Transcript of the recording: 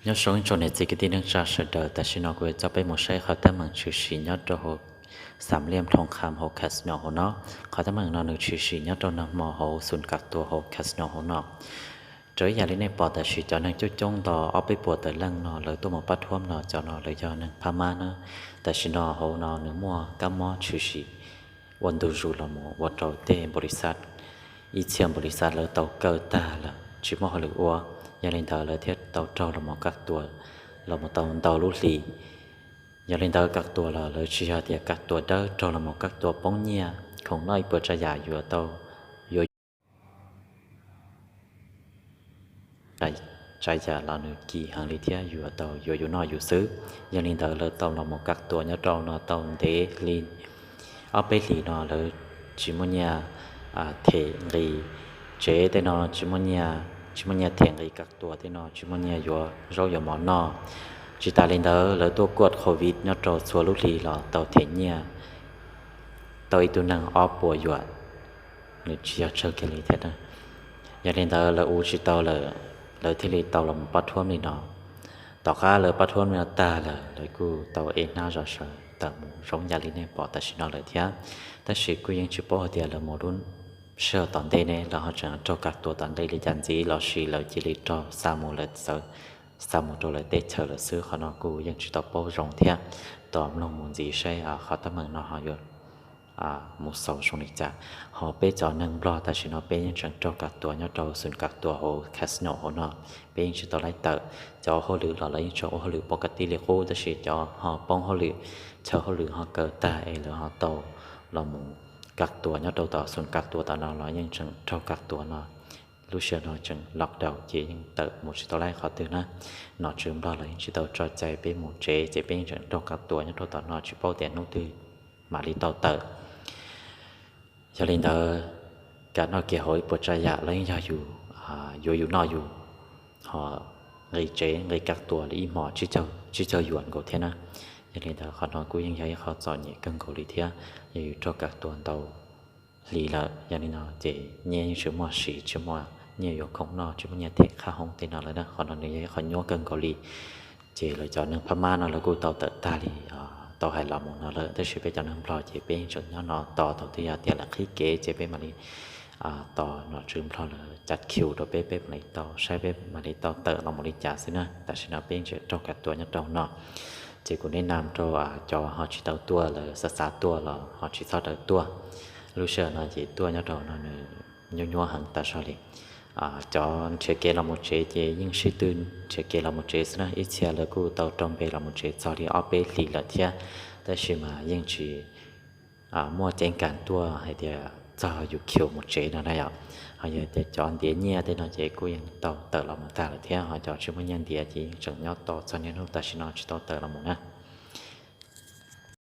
Nyob zoo ib tsoom niam txiv kwv tij neej tsa sawv daws, tam sim no kuv yuav coj peb mus saib qhov teeb meem tshwm sim nyob rau hauv Xam Liaj Thoo Kham hauv casino hauv no. Qhov teeb meem no nws tshwm sim nyob rau nag hmo hauv xum kav tua hauv casino hauv no. Raws ib yam li nej pom tam sim cov neeg coob coob tau ob peb puas tawm leej no lawv tuaj mus pab thuam no, cov no lawv yog neeg Phab Mab na. Tam sim no hauv no nws muaj kab mob tshwm sim ua ntu zus los mus ua rau tej npaum li xav, ib txhia npaum li xav lawv tau kaw tag lawm tsis muaj hauj lwm ua. Yog li ntawd lawv thiaj tau raug los mus kaj tua los mus tau ntau lub hlis. Yog li ntawd kaj tua los lawv tsis yog tias kaj tua dawb, raug los mus kaj tua poob nyiaj, khoom noj ib puas tsav yam yuav tau, yuav tsav yam los nws kim heev li thiab yuav tau yuav yus noj yus xwb. Yog li ntawd lawv tau los mus kaj tua nyob rau no tau ntev li ob peb hlis no lawv tsis muaj nyiaj them nqi tsev tej no, tsis muaj nyiaj, tsis muaj nyiaj them nqi kaj tua tej no, tsis muaj nyiaj yuav zaub yuav mov noj. Tsis tas li ntawd lawv tuaj kuaj covid nyob rau txhua lub hli los tau them nyiaj tau ib tug neeg ob puas yuam, nws tsis yog tsawg kiag li thiab. Yog li ntawd lawv ua tsis tau lawm, lawv thiaj li tau los mus pab thuam li no. Tom qab lawv pab thuam li no tag lawm lawv kuj tau ev hnab zos sawv tawm mus zoo yam li nej pom tam sim no lawm thiab. Tab sis kuj yeej tsis paub hais tias lawv mus lub sij hawm tom ntej ne lawv ho tseem raug kaj tua tom ntej li cas ntxiv lossis lawv cia li raug xa mus lawm, xa mus rau lawv teb chaws lawm xwb. Qhov no kuj yeej tsis tau paub zoo thiab. Tos mloog mus ntxiv saib qhov teeb meem no ho yuav mus xaus zoo li cas. Ho peb cov neeg Nplog tam sim no peb yeej tseem raug kaj tua nyob rau xum kaj tua hauv casino hauv no, peb yeej tsis tau laib tawm. Cov ua hauj lwm los lawv yeej tseem ua hauj lwm pov ka ti li qub, tab sis cov ho poob hauj lwm, chaw hauj lwm ho kaw tag es lawv ho tau los mus kaj tua nyob rau tom xum kaj tua tom no los yeej tseem raug kaj tua no. Lub sij hawm no tseem lockdown ces yeej tawm mus tsis tau laib qhov twg na. Nom tswv Nplog los yeej tsis tau tso cai peb mus tsev ces peb yeej tseem raug kaj tua nyob rau tom no tsis paub tias hnub twg mam li tau tawm. Yog li ntawd, kam noj kev haus ib puas tsav yam los yeej yog yus yuav yus noj yus, ho nqi tsev nqi kaj tua li ib hmos tsib caug yuam nkaus thiab na. Yog li ntawd qhov no kuj yeej yog ib qho txom nyem kawg nkaus li thiab. Yog yus raug kaj tua ntau hli lawm, yog li no ces nyiaj yeej tsis muaj siv, tsis muaj nyiaj yuav khoom noj, tsis muaj nyiaj them qhab hoob tej no lawm na. Qhov no nws yog ib qho nyuaj kawg nkaus li. Ces lawv cov neeg Phab Mab no lawv kuj tau tawm tag li, tau hais los mus no lawm, tab sis peb cov neeg Nplog ces peb yeej tseem nyob no tos thaum twg yog tias lawv qhib kev ces peb mam li tos nom tswv Nplog lawv cab khiu rau peb, peb mam li tau saib peb mam li tau tawm los mus li cas xwb na. Tam sim no peb yeej tseem raug kaj tua nyob rau no. Ces kuv neb nam rau cov ho tsis tau tuaj lawv xav xav tuaj los ho tsis txhob daws tuaj. Lub sij hawm no ces tuaj nyob rau no nws nyuaj nyuaj heev tas zog li. Cov nrhiav kev los mus tsev ces yeej sib tw nrhiav kev los mus tsev xwb na. Ib txhia lawv kuj tau rau npe los mus tsev txog li ob peb hlis lawm thiab, tab sis mas yeej tsis muaj ceeb kas tuaj hais tias txog yus khiu mus tsev no na yom. Ho yog tias cov ntiav nyiaj tej no ces kuj yeej tau tawm los mus tag lawm thiab, ho cov tsis muaj nyiaj ntiav ces yeej tseem nyob tos txog niaj hnub tam sim no tsis tau tawm los mus na.